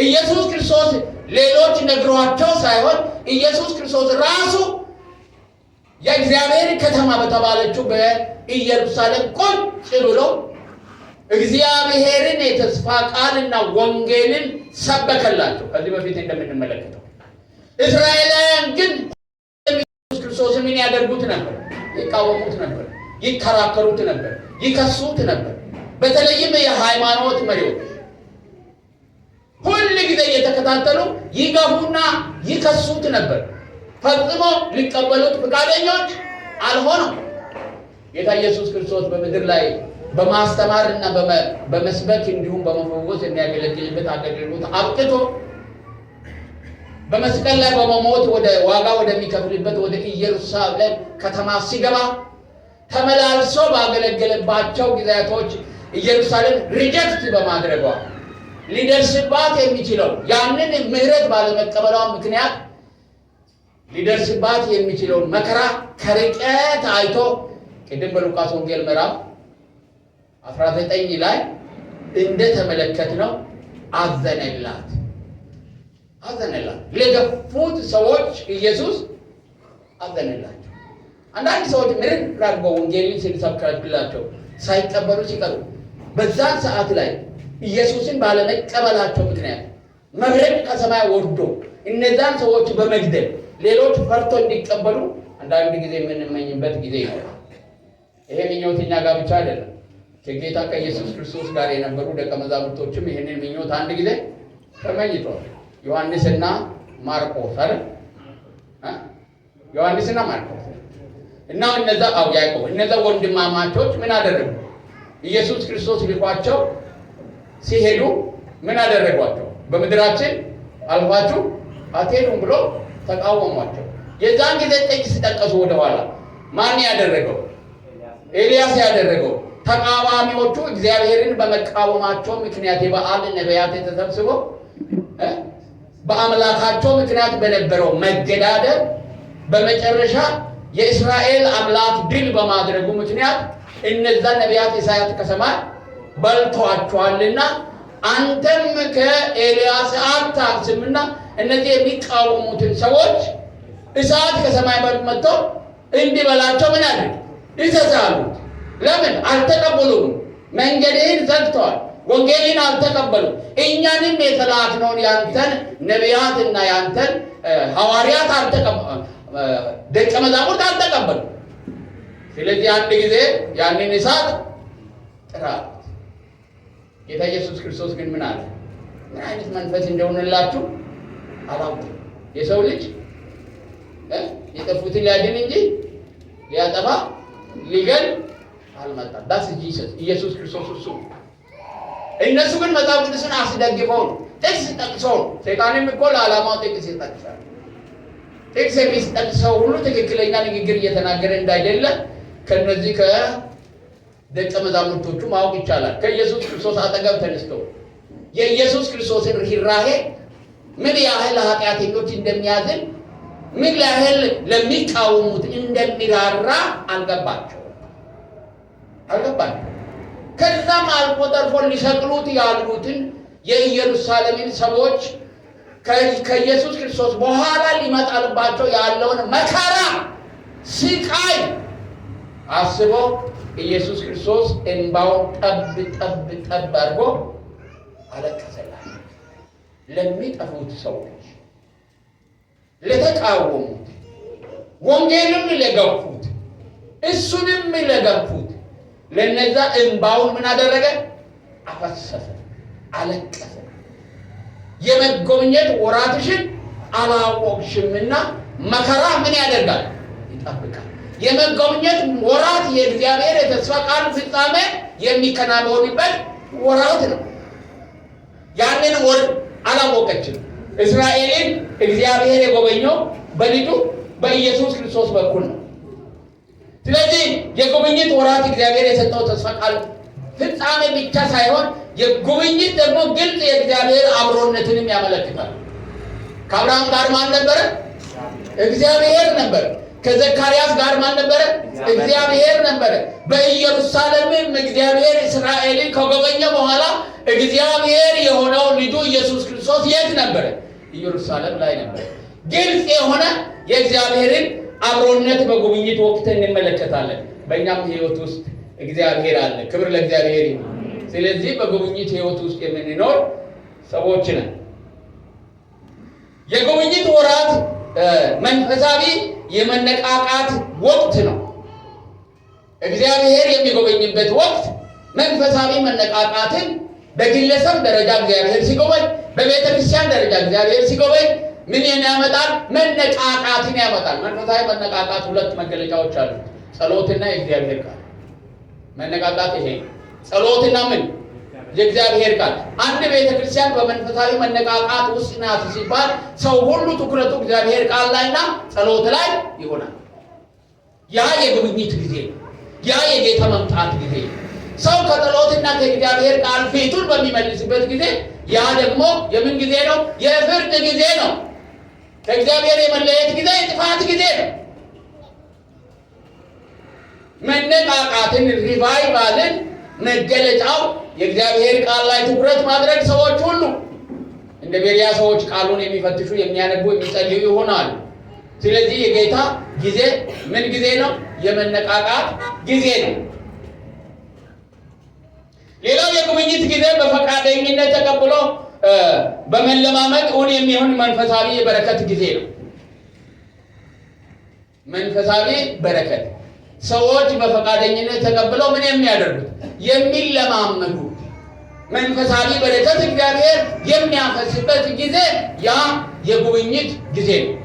ኢየሱስ ክርስቶስ ሌሎች ነግሯቸው ሳይሆን ኢየሱስ ክርስቶስ ራሱ የእግዚአብሔር ከተማ በተባለችው በኢየሩሳሌም ቁጭ ብሎ እግዚአብሔርን የተስፋ ቃልና ወንጌልን ሰበከላቸው። ከዚህ በፊት እንደምንመለከተው እስራኤላውያን ግን ኢየሱስ ክርስቶስን ምን ያደርጉት ነበር? ይቃወሙት ነበር፣ ይከራከሩት ነበር፣ ይከሱት ነበር። በተለይም የሃይማኖት መሪዎች ሁል ጊዜ እየተከታተሉ ይገፉና ይከሱት ነበር። ፈጽሞ ሊቀበሉት ፈቃደኞች አልሆኑም። ጌታ ኢየሱስ ክርስቶስ በምድር ላይ በማስተማርና በመስበክ እንዲሁም በመፈወስ የሚያገለግልበት አገልግሎት አብቅቶ በመስቀል ላይ በመሞት ወደ ዋጋ ወደሚከፍልበት ወደ ኢየሩሳሌም ከተማ ሲገባ ተመላልሶ ባገለገለባቸው ጊዜያቶች ኢየሩሳሌም reject በማድረጓ ሊደርስባት የሚችለው፣ ያንን ምሕረት ባለመቀበሏ ምክንያት ሊደርስባት የሚችለውን መከራ ከርቀት አይቶ ቅድም በሉቃስ ወንጌል ምዕራፍ 19 ላይ እንደተመለከትነው አዘነላት፣ አዘነላት። ለገፉት ሰዎች ኢየሱስ አዘነላቸው። አንዳንድ ሰዎች ምርር አድርገው ወንጌልን ሲሰብክላቸው ሳይቀበሉ ሲቀሩ በዛን ሰዓት ላይ ኢየሱስን ባለመቀበላቸው ምክንያት መብረቅ ከሰማይ ወርዶ እነዛን ሰዎች በመግደል ሌሎች ፈርቶ እንዲቀበሉ አንዳንድ ጊዜ የምንመኝበት ጊዜ ይኖራል። ይሄ ምኞት እኛ ጋር ብቻ አይደለም። ከጌታ ከኢየሱስ ክርስቶስ ጋር የነበሩ ደቀ መዛሙርቶችም ይህንን ምኞት አንድ ጊዜ ተመኝተዋል። ዮሐንስና ማርቆስ አይደል? ዮሐንስና ማርቆስ እና እነዛ አው ያዕቆብ፣ እነዛ ወንድማማቾች ምን አደረጉ? ኢየሱስ ክርስቶስ ልኳቸው ሲሄዱ ምን አደረጓቸው? በምድራችን አልፋችሁ አትሄዱም ብሎ ተቃወሟቸው። የዛን ጊዜ ጥቅስ ጠቀሱ ወደኋላ። ማን ያደረገው? ኤልያስ ያደረገው። ተቃዋሚዎቹ እግዚአብሔርን በመቃወማቸው ምክንያት የበዓል ነቢያት ተሰብስበው በአምላካቸው ምክንያት በነበረው መገዳደር በመጨረሻ የእስራኤል አምላክ ድል በማድረጉ ምክንያት እነዛ ነቢያት እሳት ከሰማይ በልተዋቸዋልና አንተም ከኤልያስ አታንስምና እነዚህ የሚቃወሙትን ሰዎች እሳት ከሰማይ መጥተው እንዲበላቸው ምን አድርግ እዘዝ አሉት። ለምን አልተቀበሉም? መንገድህን ዘግተዋል። ወንጌልን አልተቀበሉም። እኛንም የተላክነውን ያንተን ነቢያትና ያንተን ሐዋርያት ደቀ መዛሙርት አልተቀበሉም። ስለዚህ አንድ ጊዜ ያንን እሳት ጥራ አሉት። ጌታ ኢየሱስ ክርስቶስ ግን ምን አለ? ምን አይነት መንፈስ እንደሆነላችሁ አላውቅም። የሰው ልጅ የጠፉትን ሊያድን እንጂ ሊያጠፋ ሊገል አልመጣም። That's Jesus፣ ኢየሱስ ክርስቶስ እሱ። እነሱ ግን መጽሐፍ ቅዱስን አስደግፈው ነው፣ ጥቅስ ጠቅሰው ነው። ሰይጣንም እኮ ለዓላማው ጥቅስ ይጠቅሳል። ጥቅስ የሚጠቅሰው ሁሉ ትክክለኛ ንግግር እየተናገረ እንዳይደለ ከነዚህ ከደቀ መዛሙርቶቹ ማወቅ ይቻላል። ከኢየሱስ ክርስቶስ አጠገብ ተነስተው የኢየሱስ ክርስቶስን ርኅራኄ ምን ያህል ኃጢአተኞች እንደሚያዝን፣ ምን ያህል ለሚቃወሙት እንደሚራራ አልገባቸውም አልገባቸውም። ከዛም አልፎ ተርፎ ሊሰቅሉት ያሉትን የኢየሩሳሌምን ሰዎች ከኢየሱስ ክርስቶስ በኋላ ሊመጣልባቸው ያለውን መከራ ስቃይ አስቦ ኢየሱስ ክርስቶስ እንባውን ጠብ ጠብ ጠብ አድርጎ አለቀሰላቸው። ለሚጠፉት ሰዎች፣ ለተቃወሙት፣ ወንጌልን ለገፉት፣ እሱንም ለገፉት ለነዛ እንባውን ምን አደረገ? አፈሰሰ፣ አለቀሰ። የመጎብኘት ወራትሽን አላወቅሽምና መከራ ምን ያደርጋል? ይጠብቃል። የመጎብኘት ወራት የእግዚአብሔር የተስፋ ቃል ፍጻሜ የሚከናወንበት ወራት ነው። ያንን ወር አላወቀችም። እስራኤልን እግዚአብሔር የጎበኘው በልጁ በኢየሱስ ክርስቶስ በኩል ነው። ስለዚህ የጉብኝት ወራት እግዚአብሔር የሰጠው ተስፋ ቃል ፍጻሜ ብቻ ሳይሆን የጉብኝት ደግሞ ግልጽ የእግዚአብሔር አብሮነትንም ያመለክታል። ከአብርሃም ጋር ማን ነበረ? እግዚአብሔር ነበረ። ከዘካርያስ ጋር ማን ነበረ? እግዚአብሔር ነበረ። በኢየሩሳሌምም እግዚአብሔር እስራኤልን ከጎበኘ በኋላ እግዚአብሔር የሆነው ልጁ ኢየሱስ ክርስቶስ የት ነበረ? ኢየሩሳሌም ላይ ነበረ። ግልጽ የሆነ የእግዚአብሔርን አብሮነት በጉብኝት ወቅት እንመለከታለን። በእኛም ሕይወት ውስጥ እግዚአብሔር አለ። ክብር ለእግዚአብሔር ይሁን። ስለዚህ በጉብኝት ሕይወት ውስጥ የምንኖር ሰዎች ነን። የጉብኝት ወራት መንፈሳዊ የመነቃቃት ወቅት ነው። እግዚአብሔር የሚጎበኝበት ወቅት መንፈሳዊ መነቃቃትን በግለሰብ ደረጃ እግዚአብሔር ሲጎበኝ፣ በቤተ ክርስቲያን ደረጃ እግዚአብሔር ሲጎበኝ ምን ያመጣል? መነቃቃትን ያመጣል። መንፈሳዊ መነቃቃት ሁለት መገለጫዎች አሉት፣ ጸሎትና የእግዚአብሔር ቃል። መነቃቃት ይሄ ጸሎትና ምን የእግዚአብሔር ቃል። አንድ ቤተ ክርስቲያን በመንፈሳዊ መነቃቃት ውስጥ ናት ሲባል ሰው ሁሉ ትኩረቱ እግዚአብሔር ቃል ላይና ጸሎት ላይ ይሆናል። ያ የጉብኝት ጊዜ ነው። ያ የጌታ መምጣት ጊዜ ነው። ሰው ከጸሎትና ከእግዚአብሔር ቃል ፊቱን በሚመልስበት ጊዜ ያ ደግሞ የምን ጊዜ ነው? የፍርድ ጊዜ ነው። ከእግዚአብሔር የመለየት ጊዜ የጥፋት ጊዜ ነው። መነቃቃትን revival ን መገለጫው የእግዚአብሔር ቃል ላይ ትኩረት ማድረግ፣ ሰዎች ሁሉ እንደ ቤሪያ ሰዎች ቃሉን የሚፈትሹ፣ የሚያነቡ፣ የሚጸልዩ ይሆናሉ። ስለዚህ የጌታ ጊዜ ምን ጊዜ ነው? የመነቃቃት ጊዜ ነው። ሌላው የጉብኝት ጊዜ በፈቃደኝነት ተቀብሎ በመለማመጥ እውን የሚሆን መንፈሳዊ የበረከት ጊዜ ነው። መንፈሳዊ በረከት ሰዎች በፈቃደኝነት ተቀብለው ምን የሚያደርጉት፣ የሚለማመዱት መንፈሳዊ በረከት እግዚአብሔር የሚያፈስበት ጊዜ ያ የጉብኝት ጊዜ ነው።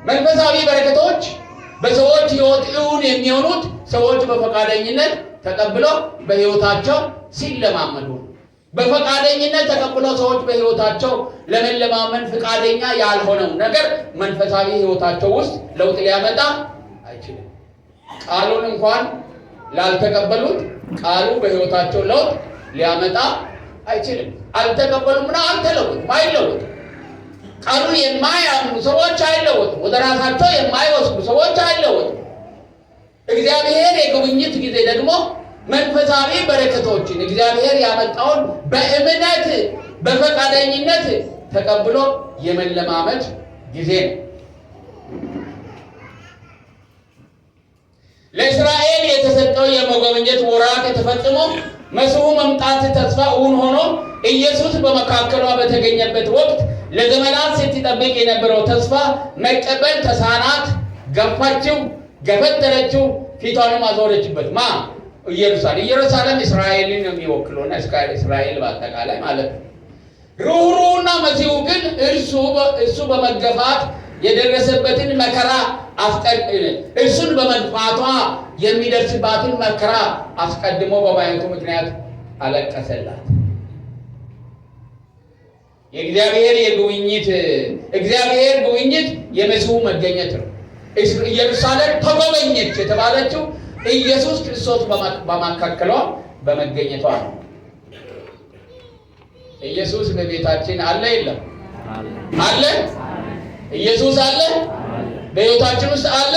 መንፈሳዊ በረከቶች በሰዎች ሕይወት እውን የሚሆኑት ሰዎች በፈቃደኝነት ተቀብለው በሕይወታቸው ሲለማመዱ ነው። በፈቃደኝነት ተቀብለው ሰዎች በሕይወታቸው ለመለማመን ፈቃደኛ ያልሆነው ነገር መንፈሳዊ ሕይወታቸው ውስጥ ለውጥ ሊያመጣ አይችልም። ቃሉን እንኳን ላልተቀበሉት ቃሉ በሕይወታቸው ለውጥ ሊያመጣ አይችልም። አልተቀበሉምና አልተለወጡም፣ አይለወጡም። ቃሉን የማያምኑ ሰዎች አይለወጡም። ወደ ራሳቸው የማይወስዱ ሰዎች አይለወጡም። እግዚአብሔር የጉብኝት ጊዜ ደግሞ መንፈሳዊ በረከቶችን እግዚአብሔር ያመጣውን በእምነት በፈቃደኝነት ተቀብሎ የመለማመድ ጊዜ ነው። ለእስራኤል የተሰጠው የመጎብኘት ወራት ተፈጽሞ መሲሁ መምጣት ተስፋ እውን ሆኖ ኢየሱስ በመካከሏ በተገኘበት ወቅት ለዘመናት ስትጠብቅ የነበረው ተስፋ መቀበል ተሳናት። ገፋችው፣ ገፈተረችው፣ ፊቷንም አዞረችበት። ማ ኢየሩሳሌም። ኢየሩሳሌም እስራኤልን ነው የሚወክለውና እስራኤል በአጠቃላይ ማለት ነው። ሩህሩህና መሲሁ ግን እርሱ በመገፋት የደረሰበትን መከራ፣ እርሱን በመግፋቷ የሚደርስባትን መከራ አስቀድሞ በማየቱ ምክንያት አለቀሰላት። የእግዚአብሔር የጉብኝት እግዚአብሔር ጉብኝት የመሲሁ መገኘት ነው። ኢየሩሳሌም ተጎበኘች የተባለችው ኢየሱስ ክርስቶስ በመካከሏ በመገኘቷ ነው። ኢየሱስ በቤታችን አለ የለም? አለ። ኢየሱስ አለ፣ በሕይወታችን ውስጥ አለ፣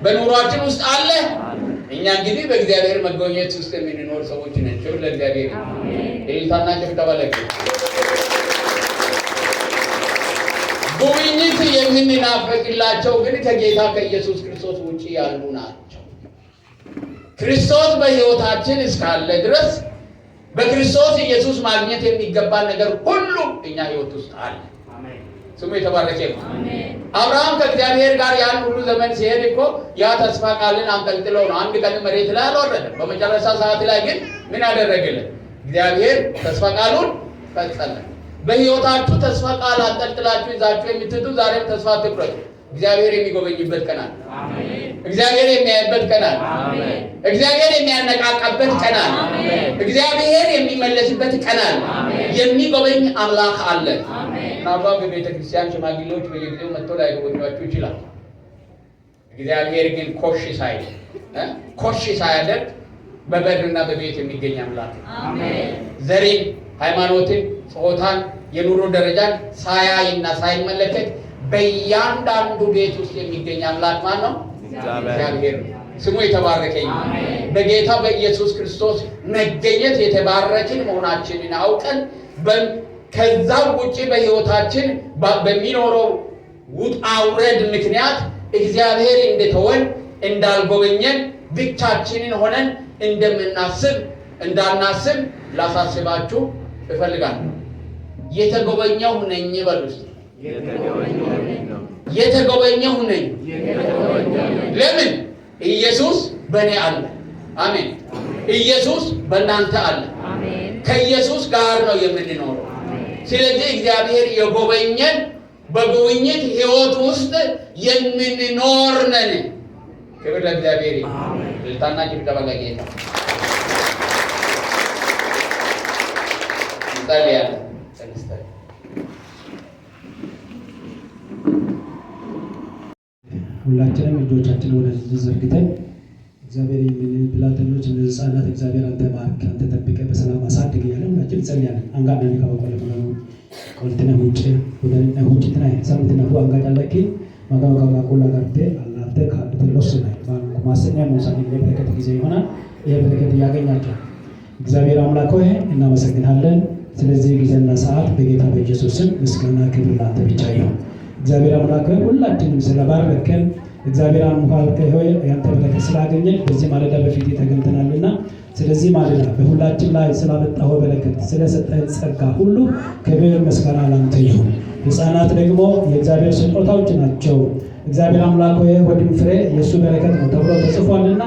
በኑሯችን ውስጥ አለ። እኛ እንግዲህ በእግዚአብሔር መጎብኘት ውስጥ የምንኖር ሰዎች ነን። ክብር ለእግዚአብሔር። እልልታና ጭብጨባ ለጌታ። ጉብኝት የምንናፈቅላቸው ግን ከጌታ ከኢየሱስ ክርስቶስ ውጪ ያሉ ናቸው። ክርስቶስ በሕይወታችን እስካለ ድረስ በክርስቶስ ኢየሱስ ማግኘት የሚገባን ነገር ሁሉ እኛ ሕይወት ውስጥ አለ። ስሙ የተባረከ ይሁን። አብርሃም ከእግዚአብሔር ጋር ያን ሁሉ ዘመን ሲሄድ እኮ ያ ተስፋ ቃልን አንጠልጥሎ ነው። አንድ ቀን መሬት ላይ አልወረደም። በመጨረሻ ሰዓት ላይ ግን ምን አደረገልን? እግዚአብሔር ተስፋ ቃሉን ፈጸመ። በሕይወታችሁ ተስፋ ቃል አንጠልጥላችሁ ይዛችሁ የምትሄዱ ዛሬም ተስፋ አትቁረጡ። እግዚአብሔር የሚጎበኝበት ቀን አለ። እግዚአብሔር የሚያይበት ቀን አለ። እግዚአብሔር የሚያነቃቃበት ቀን አለ። እግዚአብሔር የሚመለስበት ቀን አለ። የሚጎበኝ አምላክ አለ። ምናልባት በቤተ ክርስቲያን ሽማግሌዎች በየጊዜው መጥቶ ላይጎበኟችሁ ይችላል። እግዚአብሔር ግን ኮሽ ሳይል ኮሽ ሳያደርግ በበርና በቤት የሚገኝ አምላክ ነው። ዘሬን፣ ሃይማኖትን፣ ጾታን፣ የኑሮ ደረጃን ሳያይና ሳይመለከት በእያንዳንዱ ቤት ውስጥ የሚገኝ አምላክ ማን ነው? እግዚአብሔር ነው። ስሙ የተባረከ ይሁን። በጌታ በኢየሱስ ክርስቶስ መገኘት የተባረክን መሆናችንን አውቀን ከዛ ውጪ በሕይወታችን በሚኖረው ውጣ ውረድ ምክንያት እግዚአብሔር እንደተወን፣ እንዳልጎበኘን፣ ብቻችንን ሆነን እንደምናስብ እንዳናስብ ላሳስባችሁ እፈልጋለሁ። የተጎበኘሁ ነኝ በሉ እስቲ። የተጎበኘሁ ነኝ። ለምን? ኢየሱስ በእኔ አለ። አሜን። ኢየሱስ በእናንተ አለ። ከኢየሱስ ጋር ነው የምንኖረው። ስለዚህ እግዚአብሔር የጎበኘን በጉብኝት ሕይወት ውስጥ የምንኖር ነን። ክብር ለእግዚአብሔር ይሁን። እልልታና ጭብጨባ ለጌታ። እንጸልያለን። ተነስተን ሁላችንም እጆቻችንን ወደዚህ ዘርግተን እግዚአብሔር ይህንን ብላቴኖች እነዚህ ህጻናት እግዚአብሔር አንተ ባርክ፣ አንተ ጠብቀህ በሰላም አሳድግ እያለን ሁላችን እንጸልያለን። አንጋና ካበቆለ ቆልትነ ሁጭ ወደነ ሁጭትና ሰምትና ሁ አንጋ ጫለኪ ማጋው ጋጋ ቆላ ጋርቴ አላርቴ ካድተ ሎስና ባንኩ ማሰኛ መውሳኔ የበረከት ጊዜ ይሆናል። ይህ በረከት ያገኛቸው እግዚአብሔር አምላክ ሆይ እናመሰግናለን። ስለዚህ ጊዜና ሰዓት በጌታ በኢየሱስ ስም ምስጋና ክብር ላንተ ብቻ ይሁን። እግዚአብሔር አምላክ ሆይ ሁላችንም ስለባረከን፣ እግዚአብሔር አምላክ ሆይ ያንተ በረከት ስላገኘን በዚህ ማለዳ በፊት ተገኝተናልና ስለዚህ ማለዳ በሁላችን ላይ ስላመጣኸው በረከት ስለሰጠህን ጸጋ ሁሉ ክብር ምስጋና ላንተ ይሁን። ሕፃናት ደግሞ የእግዚአብሔር ስጦታዎች ናቸው። እግዚአብሔር አምላክ ሆይ ሆድም ፍሬ የእሱ በረከት ነው ተብሎ ተጽፏልና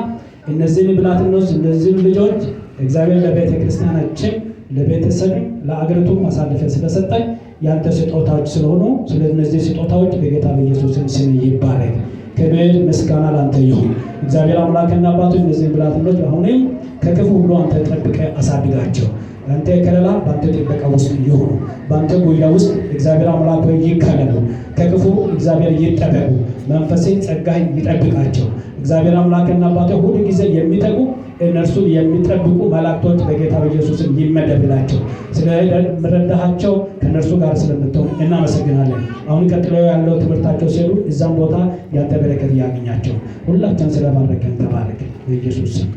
እነዚህን ብላቴኖች እነዚህን ልጆች እግዚአብሔር ለቤተ ክርስቲያናችን ለቤተሰብ ለአገሪቱም አሳልፈ ስለሰጠን ያንተ ስጦታዎች ስለሆኑ ስለነዚህ ስጦታዎች በጌታ በኢየሱስ ስም ይባረክ። ክብር ምስጋና ላንተ ይሁን። እግዚአብሔር አምላክና አባቱ እነዚህን ብላቴኖች አሁንም ከክፉ ሁሉ አንተ ጠብቀ አሳድጋቸው። አንተ ከለላ በአንተ ጥበቃ ውስጥ ይሁኑ። በአንተ ጉያ ውስጥ እግዚአብሔር አምላክ ሆይ ይከለሉ። ከክፉ እግዚአብሔር ይጠበቁ። መንፈስን ጸጋህ ይጠብቃቸው። እግዚአብሔር አምላክና አባቱ ሁሉ ጊዜ የሚተጉ እነርሱን የሚጠብቁ መላእክቶች በጌታ በኢየሱስም ይመደብላቸው። ስለረዳሃቸው ከእነርሱ ጋር ስለምትሆን እናመሰግናለን። አሁን ቀጥሎ ያለው ትምህርታቸው ሲሉ እዛም ቦታ ያንተ በረከት ያገኛቸው። ሁላችን ስለባረከን ተባረክ በኢየሱስ ስም።